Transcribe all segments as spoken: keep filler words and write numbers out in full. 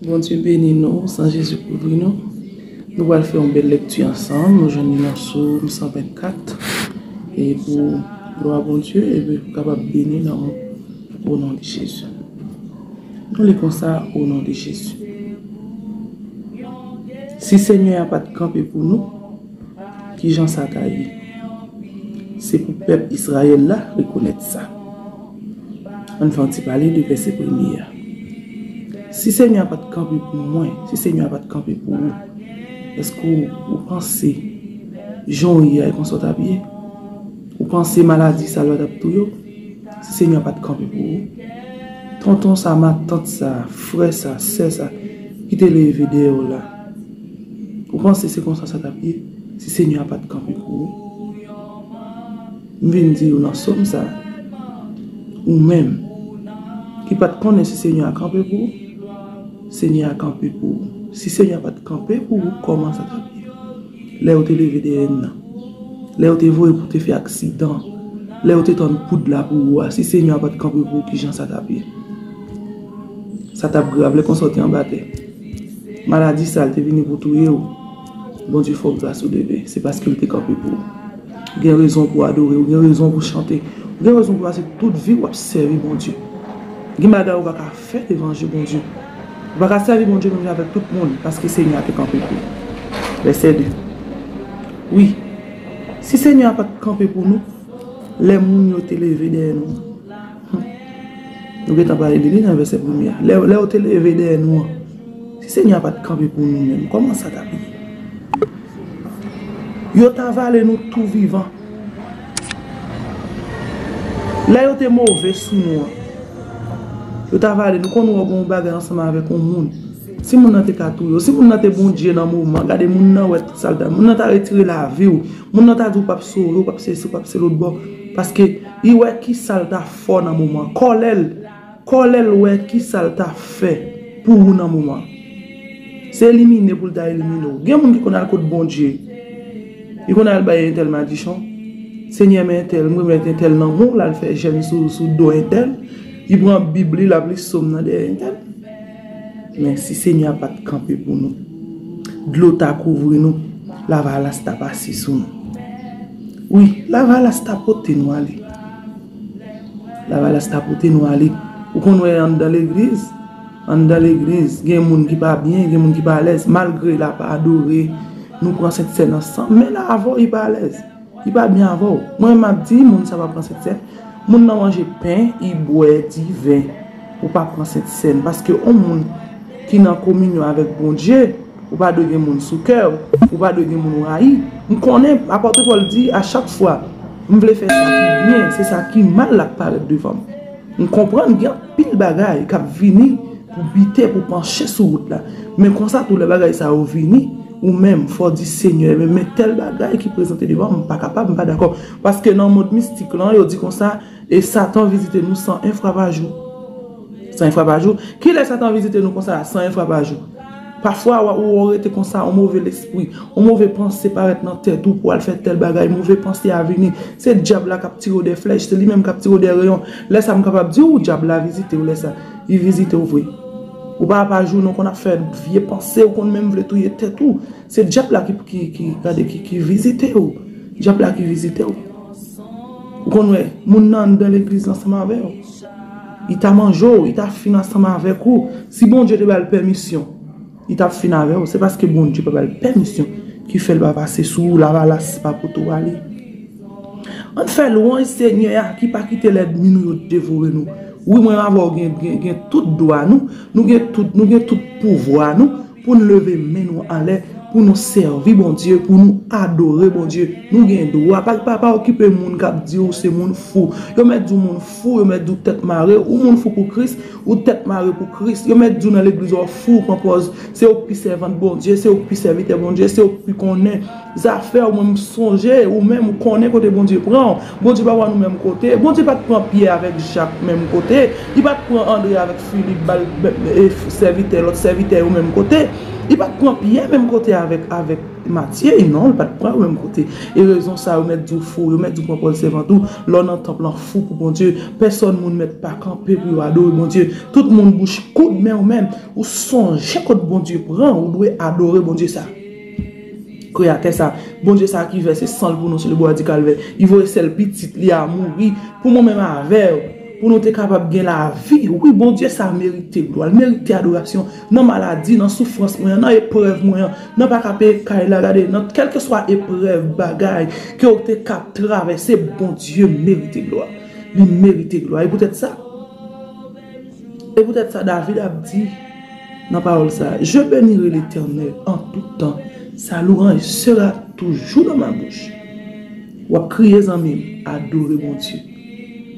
Bondye beni nou, san Jezi kouvri nou. Nou pral fè yon bèl lekti ansanm. Nou jwenn li nan Sòm san vennkat. E pou glwa Bondye, e pou kapab beni nan o non de Jezi. Nou li konsa, o non de Jezi. Si Senyè a pa t kanpe pou nou, ki jan sa ta ye? Se pou pèp Izrayèl la rekonèt sa. Ann fè yon ti pale de vèsè premye a. Si Senyè a pa t kanpe pou mwen, si Senyè a pa t kanpe pou ou, èske w, ou panse jan w ye a, e konsa w t ap ye? Ou panse maladi sa l pa t ap touye w? Si Senyè a pa t kanpe pou ou, tonton sa, matant sa, frè sa, sè sa, ki te leve dèyè w la, ou panse se konsa sa t ap ye? Si Senyè a pa t kanpe pou ou, m vin di ou nan sòm sa, ou menm ki pa t konnen si Senyè a kanpe pou ou, Senyè a kanpe pou ou. Si Senyè a pa t kanpe pou ou, kòman sa t ap ye? Lè yo te leve dèyè n nan, lè yo te voye pou te fè aksidan, lè yo te tann poud la pou ou a, si Senyè a pa t kanpe pou ou, ki jan sa t ap ye? Sa t ap grav, lè konsa w te anba tè. Maladi sa l te vini pou touye w. Bondye fè w gras ou leve. Se paske l te kanpe pou ou. Ou gen rezon pou w adore, ou gen rezon pou w chante, ou gen rezon pou w pase tout vi w ap sèvi Bondye. Gen bagay ou pa ka fè devan je Bondye. Ou pa ka sèvi Bondye menm jan avèk tout moun, paske Senyè a te kanpe pou ou. Vèsè de. Wi, si Senyè a pa t kanpe pou nou, lè moun yo te leve dèyè nou, hmm, nou gentan pale de li nan vèsè premye a. Lè, lè yo te leve dèyè nou an, si Senyè a pa t kanpe pou nou menm, kòman sa t ap ye? Yo ta vale nou tou vivan. Lè yo te move sou nou an, yo ta vale nou. Konn wè w gen yon bagay ansanm avèk yon moun. Si moun nan te ka touye w, si moun nan te Bondye nan moman, gade moun nan wè tout sa l ta, moun nan ta retire lavi w, moun nan ta di w p ap sove, w p ap sesi, w p ap se lòt bò. Paske li wè ki sa l ta fè w nan moman. Kòlè l, kòlè l wè ki sa l ta fè pou ou nan moman. Se elimine pou l ta elimine w. Gen moun ki konn al kot Bondye. Li konn al bay entèl madichon. Senyè, men entèl, m remèt entèl nan men w, l al fè jèn sou, sou do entèl. Li pran Bib li, l ap li sòm nan dèyè entèl. Men si Senyè a pa t kanpe pou nou, dlo ta kouvri nou, lavalas ta pase sou nou. Wi, lavalas ta pote nou ale. Lavalas ta pote nou ale. Ou konn wè anndan legliz, anndan legliz, gen moun ki pa byen, gen moun ki pa alèz, malgre l ap adore, nou pran sentsèn ansanm, men l avè w, li pa alèz. Li pa byen avè w. Mwen, m ap di, moun sa pa pran sentsèn. Moun nan manje pen, li bwè diven. Ou pa pran sentsèn. Paske yon moun ki nan kominyon avèk Bondye, ou pa dwe gen moun sou kè w, ou pa dwe gen moun ou rayi. M konnen, apòt Pòl di, a chak fwa m vle fè sa ki byen, se sa ki mal l ap parèt devan m. M konprann gen anpil bagay k ap vini pou bite, pou panche sou wout la. Men konsa tou, lè bagay sa yo vini, ou menm, fò w di, Senyè, men, men tèl bagay ki prezante devan m, m pa kapab, m pa dakò. Paske nan mond mistik lan, yo di konsa, e Satan vizite nou san en fwa pa jou. San en fwa pa jou. Kilè Satan vizite nou konsa, san en fwa pa jou? Pafwa, w, ou rete konsa, yon move lespri, yon move panse parèt nan tèt ou pou al fè tèl bagay, move panse a vini. Se dyab la k ap tire w de flèch, se li menm k ap tire w de reyon. Lè sa, m kapab di w, dyab la vizite w lè sa. Li vizite w vre. Ou pa, pa jou, nou konn ap fè vye panse, ou konn menm vle touye tèt ou. Se dyab la ki, ki, ki, gade, ki, ki vizite w. Dyab la ki vizite w. Ou konn wè, moun nan anndan legliz ansanm avè w. Li ta manje w, li ta fin ansanm avèk ou. Si Bondye te ba l pèmisyon, li t ap fin avè w. Se paske Bondye pa ba l pèmisyon ki fè l pa pase sou ou, lavalas pa pote w ale. Ann fè lwanj Senyè a ki pa kite lènmi nou yo devore nou. Wi, mwen avè w gen, gen, gen tout dwa nou, nou gen tout, nou gen tout pouvwa nou pou n leve men nou anlè, pou nou sèvi Bondye, pou nou adore Bondye. Nou gen dwa. Pa, pa, pa okipe moun k ap di w se moun fou. Yo mèt di w moun fou, yo mèt di w tèt mare, ou moun fou pou Kris, ou tèt mare pou Kris. Yo mèt di w nan legliz w fou, pran pòz se ou k pi sèvant Bondye, se ou k pi sèvitè Bondye, se ou k pi konnen zafè w. Mwen, m sonje, ou menm, ou konnen kote Bondye pran w. Bondye pa pran nou menm kote. Bondye pa t pran Pyè avèk Jak menm kote. Li pa t pran Andre avèk Filip, ba l, e, sèvitè, lòt sèvitè yo menm kote. Li pa t pran Pyè menm kote avèk, avèk Matye, non, li pa t pran yo menm kote. E rezon sa yo mèt di w fou, yo mèt di w pran Pòl sèvant ou, lè w nan tanp lan fou pou Bondye, pèsòn moun mèt pa kanpe pou yo adore Bondye. Tout moun bouch koud, men ou menm, ou sonje kot Bondye pran, ou dwe adore Bondye sa. Kreyatè sa, Bondye sa ki vèse san l pou nou sou lebwa di Kalvè, li voye sèl pitit li a mouri pou mwen menm avè w, pou nou te kapab gen lavi. Wi, Bondye sa merite glwa, l merite adorasyon. Nan maladi, nan soufrans mwen an, nan eprèv mwen an, nan pa ka peye kay la, gade, nan kèlkeswa eprèv, bagay ke w te ka travèse, Bondye merite glwa. Li merite glwa. E poutèt sa, e poutèt sa, David ap di nan pawòl sa, Je bénirai l'Éternel en tout temps, sa louange sera toujours dans ma bouche. W ap kriye, zanmi m, adore Bondye.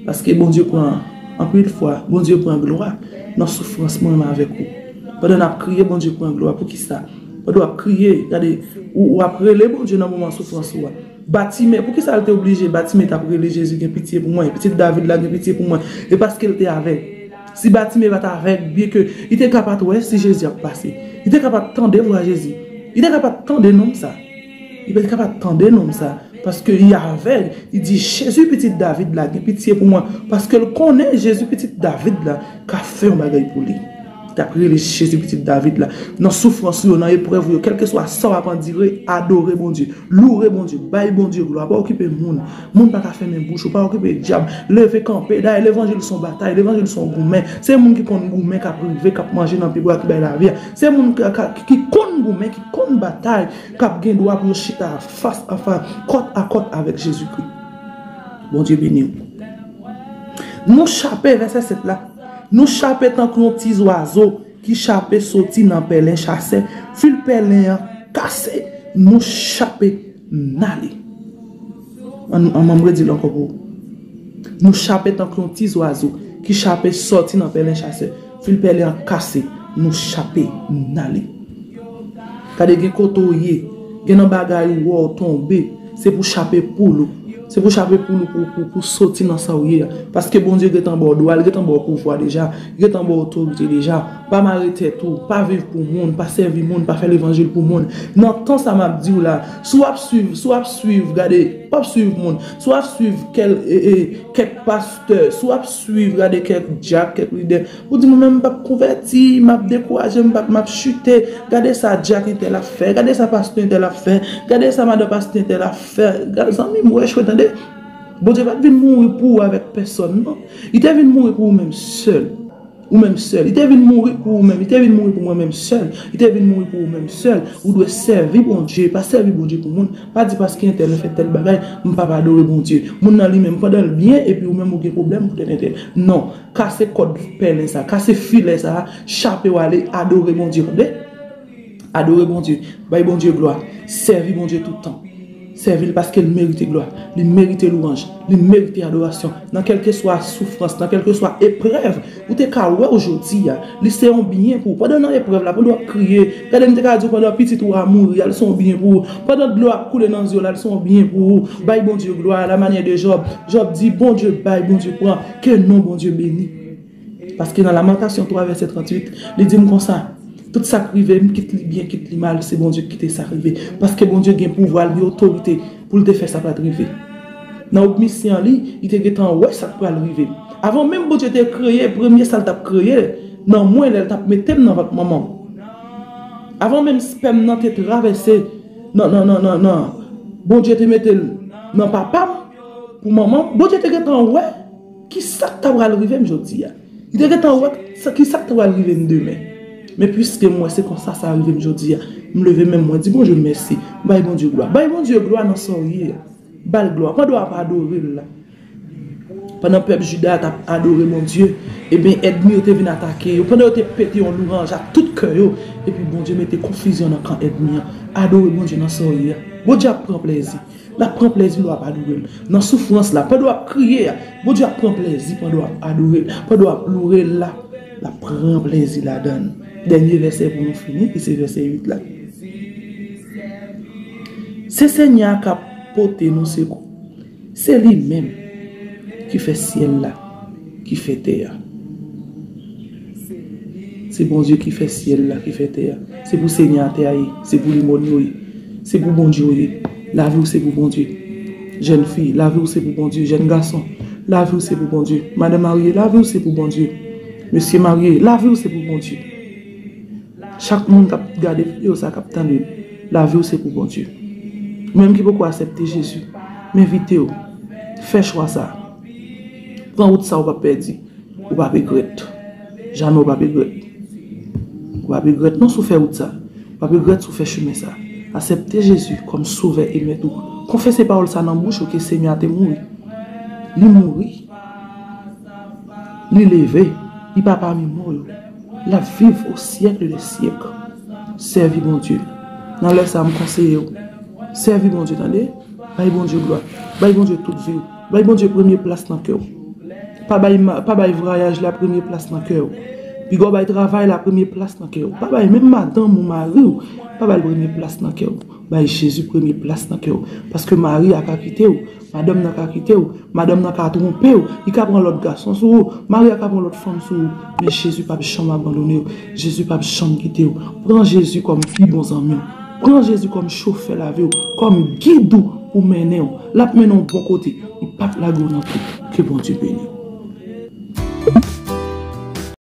Paske Bondye pran, anpil fwa, Bondye pran glwa nan soufrans mwen menm avèk ou. Pandan n ap kriye, Bondye pran glwa. Poukisa? Pandan w ap kriye, gade, ou, w ap rele Bondye nan moman soufrans ou a. Batime, poukisa l te oblije? Batime t ap rele Jezi, gen pitye pou mwen. Pitit David la, gen pitye pou mwen. E paske l te avèg. Si Batime pa t avèg, byenke li te ka pa t wè si Jezi ap pase. Li te ka pa t tande vwa Jezi. Li te ka pa t tande nonm sa. Li te ka pa t tande nonm sa. Paske li avèg, li di, Jezi, pitit David la, gen pitye pou mwen. Paske l konnen Jezi, pitit David la, ka fè yon bagay pou li. T ap rele Jezi, pitit David la. Nan soufrans ou yo, nan eprèv ou yo, kèlkeswa sa w ap andire, adore Bondye. Loure Bondye, bay Bondye glwa, pa okipe moun. Moun pa ka fèmen bouch ou, pa okipe dyab. Leve kanpe, dayè levanjil se yon batay, levanjil se yon goumen. Se moun ki konn goumen k ap rive, k ap manje nan pye bwa ki bay lavi a. Se moun ki, ki, ki konn goumen, ki konn batay, k ap gen dwa pou yo chita fas a fas, kòt a kòt avèk Jezikri. Bondye beni w. Nou chape, vèsè sèt la. Nou chape tankou yon ti zwazo ki chape soti nan pèlen chasè. Fil pèlen an kase, nou chape n ale. An, an, an m redi l ankò pou ou. Nou chape tankou yon ti zwazo ki chape soti nan pèlen chasè. Fil pèlen an kase, nou chape n ale. Gade, gen kote w ye, gen nan bagay ou wè w tonbe, se pou chape poul ou. Se pou chape poul ou pou, pou, pou soti nan sa w ye a. Paske Bondye gentan ba w dwa, li gentan ba w pouvwa deja, li gentan ba w otorite deja. Pa mare tèt ou, pa viv pou moun, pa sèvi moun, pa fè levanjil pou moun. Nan tan sa m ap di w la, si w ap swiv, si w ap swiv, gade, w ap swiv moun, si w ap swiv kèl, e, e, kèk pastè, si w ap swiv, gade, kèk dyak, kèk lidè, ou di, mwen menm m p ap konvèti, m ap dekouraje, m p ap, m ap chite. Gade sa dyak entèl ap fè, gade sa pastè entèl ap fè, gade sa madan pastè entèl ap fè. Gade, zanmi m, wè chwe, tande. Bondye pa t vin mouri pou ou avèk pèsòn, non. Li te vin mouri pou ou menm sèl. Ou menm sèl. Li te vin mouri pou ou menm. Li te vin mouri pou mwen menm sèl. Li te vin mouri pou ou menm sèl. Ou dwe sèvi Bondye. Pa sèvi Bondye pou moun. Pa di paske entèl fè tèl bagay, m p ap adore Bondye. Moun nan li menm, pandan l byen, epi ou menm ou gen pwoblèm poutèt entèl. Non. Kase kòd pèlen sa, kase filè sa, chape w ale, adore Bondye, tande? Adore Bondye, bay Bondye glwa, sèvi Bondye tout tan. Sèvi l paske l merite glwa, li merite lwanj, li merite adorasyon. Nan kèlkeswa soufrans, nan kèlkeswa eprèv, ou te ka wè w jodi a, li se yon byen pou ou. Pandan w nan eprèv la, pandan w ap kriye, gade m te ka di w pandan pitit ou a mouri a, li se yon byen pou ou. Pandan dlo ap koule nan zye w la, li se yon byen pou ou. Bay Bondye glwa, la manyè de Jòb. Jòb di, Bondye bay, Bondye pran, ke non Bondye beni. Paske nan Lamantasyon twa vèsè tranntuit, li di m konsa, tout sa k rive m, kit li byen, kit li mal, se Bondye ki kite sa rive. Paske Bondye gen pouvwa, li gen otorite pou l te fè sa pa t rive. Nan omnisyan li, li te gentan wè sa k pral rive. Avan menm Bondye te kreye, premye sa l t ap kreye nan mwen, lè l t ap mete m nan vant manman m. Avan menm spèm nan te travèse nan, nan, nan, nan, nan, Bondye te mete l nan papa m, pou manman m, Bondye te gentan wè ki sa k ta pral rive m jodi a. Li te gentan wè sa, ki sa k ta pral rive m demen. Men piske m wè se konsa sa rive m jodi a, m leve men m, mwen di Bondye mèsi. M bay Bondye glwa. Bay Bondye glwa nan sa w ye a. Ba l glwa. Pandan w ap adore l la. Pandan pèp Jida a t ap adore Bondye, ebyen, ènmi yo te vin atake yo. Pandan yo te pete yon lwanj ak tout kè yo, epi Bondye mete konfizyon nan kan ènmi an. Adore Bondye nan sa w ye a. Bondye ap pran plezi. L ap pran plezi lè w ap adore l. Nan soufrans la, pandan w ap kriye a, Bondye ap pran plezi pandan w ap adore l, pandan w ap loure l la, l ap pran plezi ladan l. Dènye vèsè pou nou fini, ki se vèsè uit la. Se Senyè a k ap pote nou sekou. Se li menm ki fè syèl la, ki fè tè a. Se Bondye ki fè syèl la, ki fè tè a. Se pou Senyè a te a ye, se pou li mòn yo ye, se pou Bondye w ye. Lavi w se pou Bondye. Jèn fi, lavi w se pou Bondye. Jèn gason, lavi w se pou Bondye. Madan marye, lavi w se pou Bondye. Mesye marye, lavi w se pou Bondye. Chak moun k ap gade videyo sa, k ap tande l, lavi w se pou Bondye. Ou menm ki poko aksepte Jezi, m envite w, fè chwa sa. Pran wout sa, ou p ap pèdi. Ou p ap regrèt. Jamè ou p ap regrèt. Ou p ap regrèt non si w fè wout sa. Ou p ap regrèt si w fè chimen sa. Aksepte Jezi kòm Sovè e Mèt ou. Konfese pawòl sa nan bouch ou ke Senyè a te mouri. Li mouri. Li leve. Li pa pami mò yo. L ap viv o syèk dè syèk. Sèvi Bondye. Nan lè sa, m konseye w. Sèvi Bondye, tande? Bay Bondye glwa. Bay Bondye tout vi w. Bay Bondye premye plas nan kè w. Pa bay, ma- pa bay vwayaj la premye plas nan kè w. Piga w bay travay la premye plas nan kè w. Pa bay menm madanm ou mari w. Pa bay l premye plas nan kè w. Bay Jezi premye plas nan kè w. Paske mari a ka kite w. Madanm nan ka kite w. Madanm nan ka twonpe w. Li ka pran lòt gason sou ou. Mari a ka pran lòt fanm sou ou. Men Jezi p ap janm abandone w. Jezi p ap janm kite w. Pran Jezi kòm pi bon zanmi w. Pran Jezi kòm chofè lavi w, kòm gid ou pou mennen w. L ap mennen w bon kote. Li p ap lage w nan twou. Ke Bondye beni w.